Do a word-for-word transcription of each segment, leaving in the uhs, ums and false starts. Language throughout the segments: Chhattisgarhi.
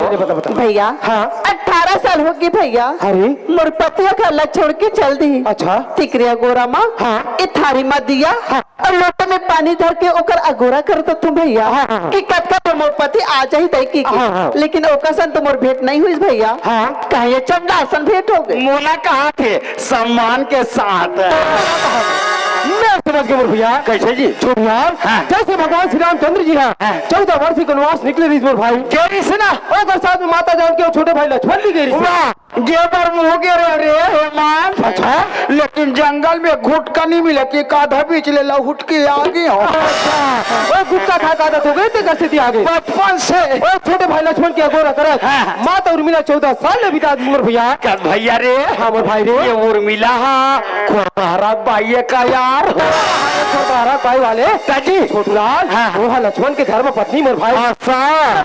अरे बता, बता। भैया, हाँ। अठारह साल हो गे भैया। अरे। मोर पति ह घर ला छोड़ के चल दी। अच्छा। तिकरिया गोरा मा, हाँ। ए थारी मा दिया, हाँ। अउ लोटा में पानी धर के ओकर अगोरा करत हूँ भैया, हाँ, हाँ, हाँ। कि कतका बेर मोर पति आ जाही दाई कहिके। हाँ, हाँ। लेकिन ओकर सन तो मोर भेंट नहीं होइस भैया। हाँ। कहाँ ये चंडाल सन भेंट हो गे। मोला कहा थे सम्मान के साथ। मैं समझ गया मोर भैया। कैसे जी? छोटू लाल, हाँ। जैसे भगवान श्री रामचंद्र जी ह हाँ। चौदह वर्ष के वनवास निकले रहिस मोर भाई। गे रहिस ना? ओकर साथ में माता जानकी अउ छोटे भाई लक्ष्मण भी गे रहिस। वाह, गे बर मुँह गे रहे रे हनुमान। अच्छा। लेकिन जंगल में गुटका नहीं मिले कि आधा बीच ले लहुट के आ गे हो। अच्छा, ओ गुटका खा के आदत हो गे, तेकर सेती आ गे। बचपन से। ओ छोटे भाई लक्ष्मण के अगोरा करत। हाँ। माता उर्मिला चौदह साल ले बिता दिस मोर भैया। कस भैया रे। हाँ मोर भाई रे। ये उर्मिला हा, खुरपहरा बाई का यार। खुरपहरा बाई वाले। ताजी। छोटू लाल, हाँ। वो हा लक्ष्मण के धर्म पत्नी मोर भाई। अच्छा।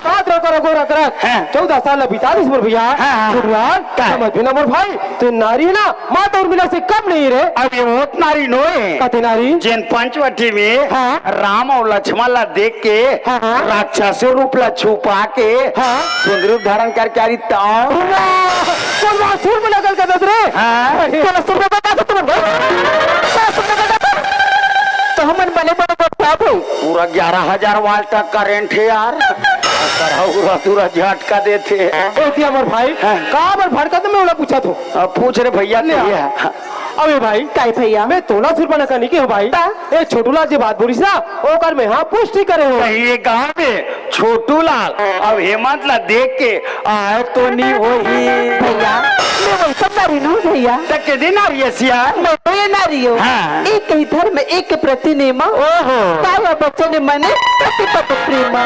बात रहो करो गोरा करत। हाँ। चौदह साल ले बिता दिस मोर भैया। हाँ, हाँ। छोटू लाल, का? समझ में ना मोर भाई, तैं नारी ना, माता उर्मिला से कम नहीं रे। अबे वो त नारी नोहे। कते नारी? जेन पंचवटी में हाँ। राम अउ लक्ष्मण ला देख के हाँ, हाँ। राक्षसी रूप ला छुपा के हाँ। सुंदर रूप धारण करके आ रही ताव। वाह! कोन वाह सुर में लगल का दस रे? हाँ। अरे। कोन सुर में बता दे तुमन? कोन सुर में बता दे? तो हमन बने बने बता दो। पूरा ग्यारह हजार वाल्ट का करंट है यार। पूरा, पूरा झटका देथे। ए, दिया मोर भाई, हाँ। का बर भड़का तो मैं ओला पूछत हूँ। अब पूछ रे भैया, ले आ। कहिए। अबे भाई, काय भैया? मैं तोला सुरपनखा नहीं के हूँ भाई। ता? ए छोटू लाल जे बात बोलिस ना, ओकर मैं हाँ पुष्टि करे हूँ। कहिए गाँव में छोटू लाल, अब हेमंत ला देख के आए तो नहीं होही। भैया, मैं वही सब नारी नू भैया। त के दिन नारी है सिया? मैं तो ये नारी हूँ। हाँ। एक ही धर्म, एक प्रति नेमा। ओहो। काया वचन मन पति पति प्रेमा।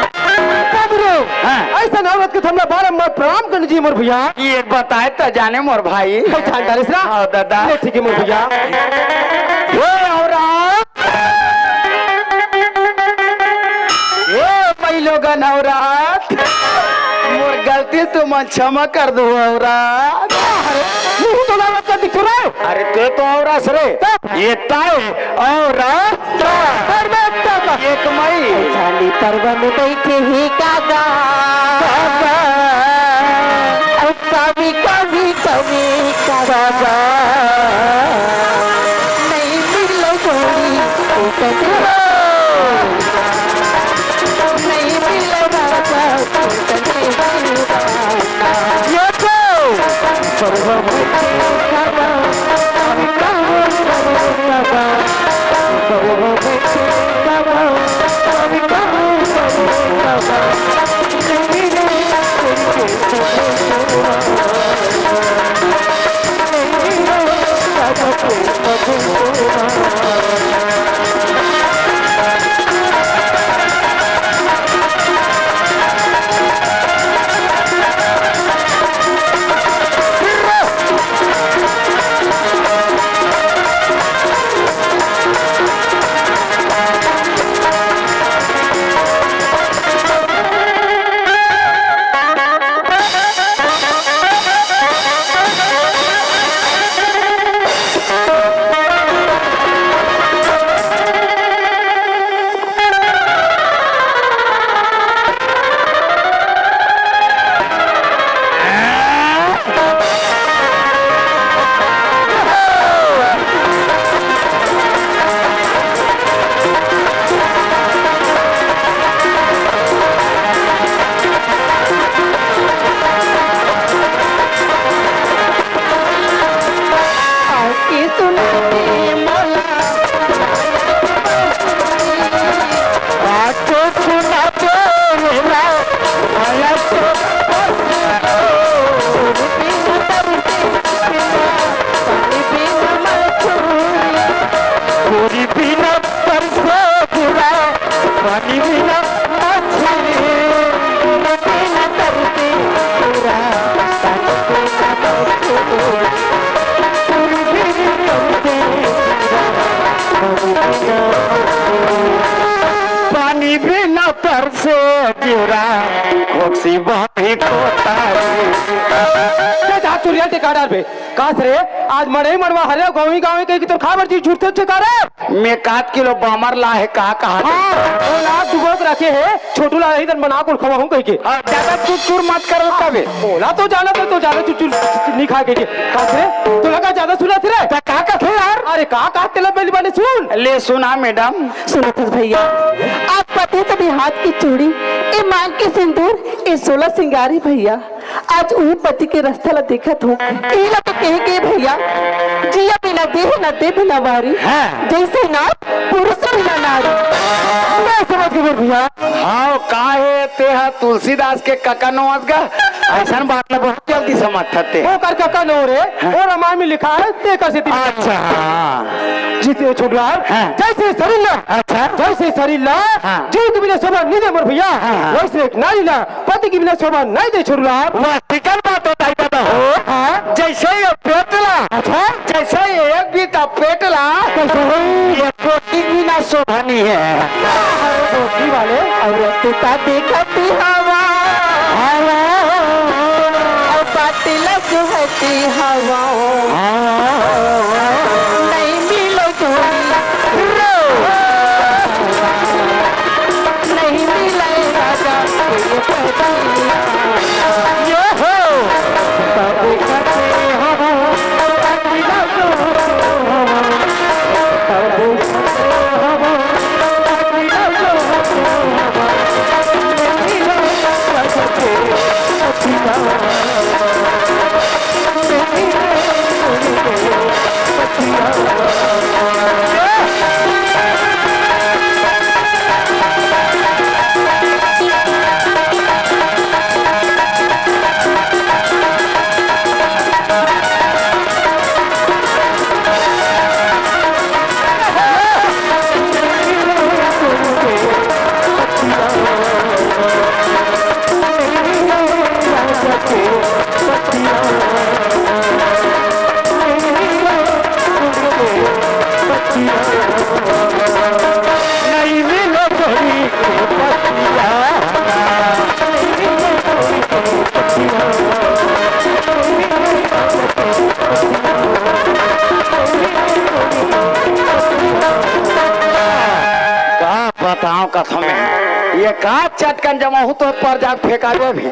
बाबू रे, हाँ। ऐसा औरत के थमला बारंबार प्रणाम करने जी मोर भैया। ये बताए त जाने मोर भाई। भाई जान डालिस ना? हाँ, दादा। ले, ठीक है मोर भैया। हे औरत। हे भाई लोगन औरत। मोर गलती तुमन क्षमा कर दो औरत। नहीं तो औरत का दिख रहा है। अरे तैं तो औरत रे। तब? ये ताय औरत। परमेश्वर का। एक मई। झाली पर्व में बैठे ही काका। काका। अब कभी, कभी, कभी काका। काका। नहीं मिलो जोड़ी, उठते हो। नहीं मिलो राजा, उठते हो। ये तो। आके सुना दे मोला। आके सुना दे मोला। आया तो पूरी बिना तरसे बुरा, पानी बिना मछली, बिना तरसे बुरा, पानी बिना मछली, पूरी बिना तरसे बुरा, पानी बिना, पानी बिना तरसे बुरा, खोक्सी बांधी कोतारी। तू रियल टेका डार बे। कास रे, आज मड़ई मड़वा हरे, गाँवी गाँवी कही कि तोर खाबर जी झूठ थे टेका रे। मैं कात किलो बामर ला हे, का कहा? हाँ, वो लाख डुबो के रखे हे, छोटू ला इधर बना को खवा हूँ कह के। हाँ, ज्यादा चुर चुर मत कर तबे। बोला तो जाना तो, तो ज्यादा चुर चुर नहीं खा के। कास रे, तो लगा ज्यादा सुना थे रे। का, का कथे यार? अरे का, का तेला पहली बार सुन। ले सुना मैडम। सुनो तो भैया, आज पति तो भी हाथ की चूड़ी, ए मांग के सिंदूर, ए सोलह सिंगारी भैया। आज उही पति के रास्ता ला देखत हूँ। इही ला तो कहे के भैया, जिया बिना देह ना दे बिना वारी। हाँ। जैसे नारी पुरुष बिना नारी। मैं समझ गई भैया। हाँ, का हे ते हा तुलसीदास के कका नोहस गा? ऐसन बात ला बहुत जल्दी समझ थते। ओकर कका नो रे, हाँ। वो रामायण में लिखा है, ते कैसे ती अच्छा, हाँ। जीते छोटू लाल, हाँ। जैसे शरीर ला, अच्छा। जैसे शरीर ला, हाँ। जीव के बिना शोभा नहीं दे मोर भैया, हाँ, हाँ। वैसे एक नारी ला पति के बिना शोभा नहीं दे छोटू लाल। वाह, ठीक बात बताई दादा हो। हाँ। जैसे ये पेट ला, अच्छा। जैसे ये एक बीता पेट ला, कैसे हो? ये रोटी बिना शोभा नहीं है। अरे रोटी वाले। और रास्ता देखती हवा, हवा। और बाटी लगती हवा। हाँ। नहीं मिलो जोड़ी। नहीं मिले राजा ये पति। ये हो। का बताओ कथम में, ये का चटकन जमा हो तो पर जाके फेंका दे अभी।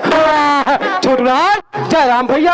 छोटू लाल, जय राम भैया।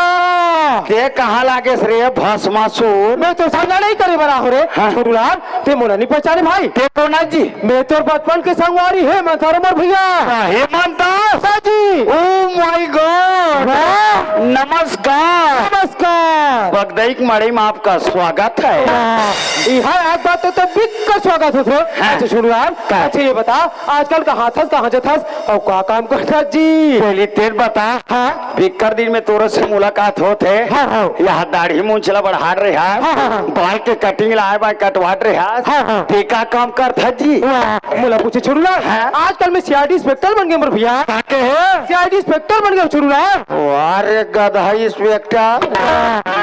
ते कहाँ लागेस रे भस्मासुर? मैं तो सामना नहीं करे बरा हो रे। हाँ। छोटू लाल, ते मोला नहीं पहचाने भाई। ते कोन जी? मैं तोर बचपन के संगवारी हेमंत हरमर भैया। हाँ, हेमंत दास। हाँ जी। Oh my God। वाह। नमस्कार। नमस्कार। बगदई के मड़ई में आपका स्वागत है। वाह। इहाँ आज बात तो, तो बिल्कुल स्वागत हो रे। हाँ। अच्छा छोटू लाल, का? अच्छा ये बता, आजकल कहाँ थस, कहाँ जथस, अउ का काम करथस जी? पहली तेर बता। हाँ। बिक्कर दिन में तोरे से मुलाकात होत हे। हाँ, हाँ। यहाँ दाढ़ी मूंछ ला बढ़ात रहे हस। हाँ, हाँ, हाँ। बाल के कटिंग ला आए बाय कटवात रहे हस। हाँ, हाँ। ते का काम करथस जी? वाह, मोला पूछे छोटू लाल। हाँ। आजकल मैं सीआईडी इंस्पेक्टर बन गए मोर भैया। का कहे? सीआईडी इंस्पेक्टर बन गए छोटू लाल। वाह रे गधा इंस्पेक्टर।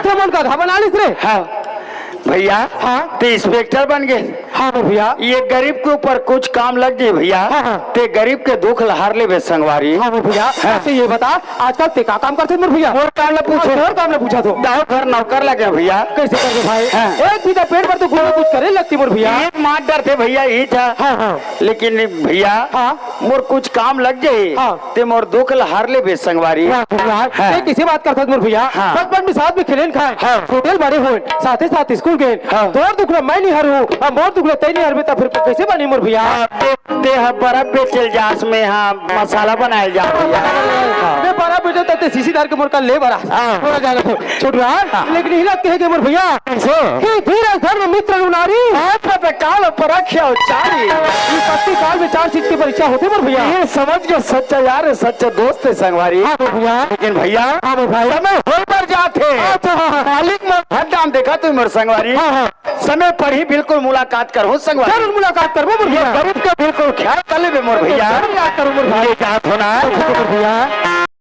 ते मन गधा बना लिस रे। हाँ। भैया, हाँ? ते इंस्पेक्टर बन गए। हाँ मोर भैया। ये गरीब के ऊपर कुछ काम लग जाए भैया, हाँ, हाँ। ते गरीब के दुख ला हर लेबे संगवारी। हाँ मोर भैया। हाँ। अच्छा ये बता, आजकल ते का काम करथस मोर भैया? मोर काम ला पूछो। हाँ, तोर काम ला पूछत हों। दाऊ घर नौकर लगे भैया। कैसे करबे भाई? हाँ। एक बीता पेट भर तो घूमे कुछ करे लगती मोर भैया। एक मार डरथे भैया, यही था। हाँ, हाँ। लेकिन भैया, हाँ। मोर कुछ काम लग जाए। हाँ। ते मोर दुख ला हर लेबे संगवारी। वाह, वाह। हाँ। ते किसे बात करथस मोर भैया? हाँ। बचपन में साथ में खेलेन खाएन, हाँ। छोटे बड़े होएन, साथे साथ स्कूल गेन। हाँ। तोर दुख ला मैं नहीं हरूँ, अब मोर दुख ला तैं नहीं हरबे, त फिर कैसे बनी मोर भैया? हाँ, ते, ते ह बर्फ बेचे ल जास, मैं ह मसाला बनाए ल जास भैया। हाँ। मैं बर्फ बेचे त ते शीशी धर के मोर कर ले बरा। हाँ। थोड़ा ज्यादा तो छोटू लाल, हाँ। लेकिन हिलत कहे के मोर भैया। कैसे? हे धीरज धर्म मित्र अरु नारी। हाँ, तो काल परख अउ चारी। ये सत्य काल में चार चीज की परीक्षा होती मोर भैया। ये समझ के सच्चा यार, सच्चा दोस्त हे संगवारी। हाँ मोर भैया। लेकिन भैया, हाँ मोर भाई। समय होय बर जात हे। अच्छा, हाँ, हाँ। मालिक मोर हर दाम देखा तू मोर संगवारी। हाँ, हाँ। समय पर ही बिल्कुल मुलाकात करहूँ संगवारी। जरूर मुलाकात करबो मोर ये भैया। गरीब के बिल्कुल ख्याल कर लेबे मोर भैया। जरूर याद करूँ मोर भैया। ये जात हो ना। मोर भैया।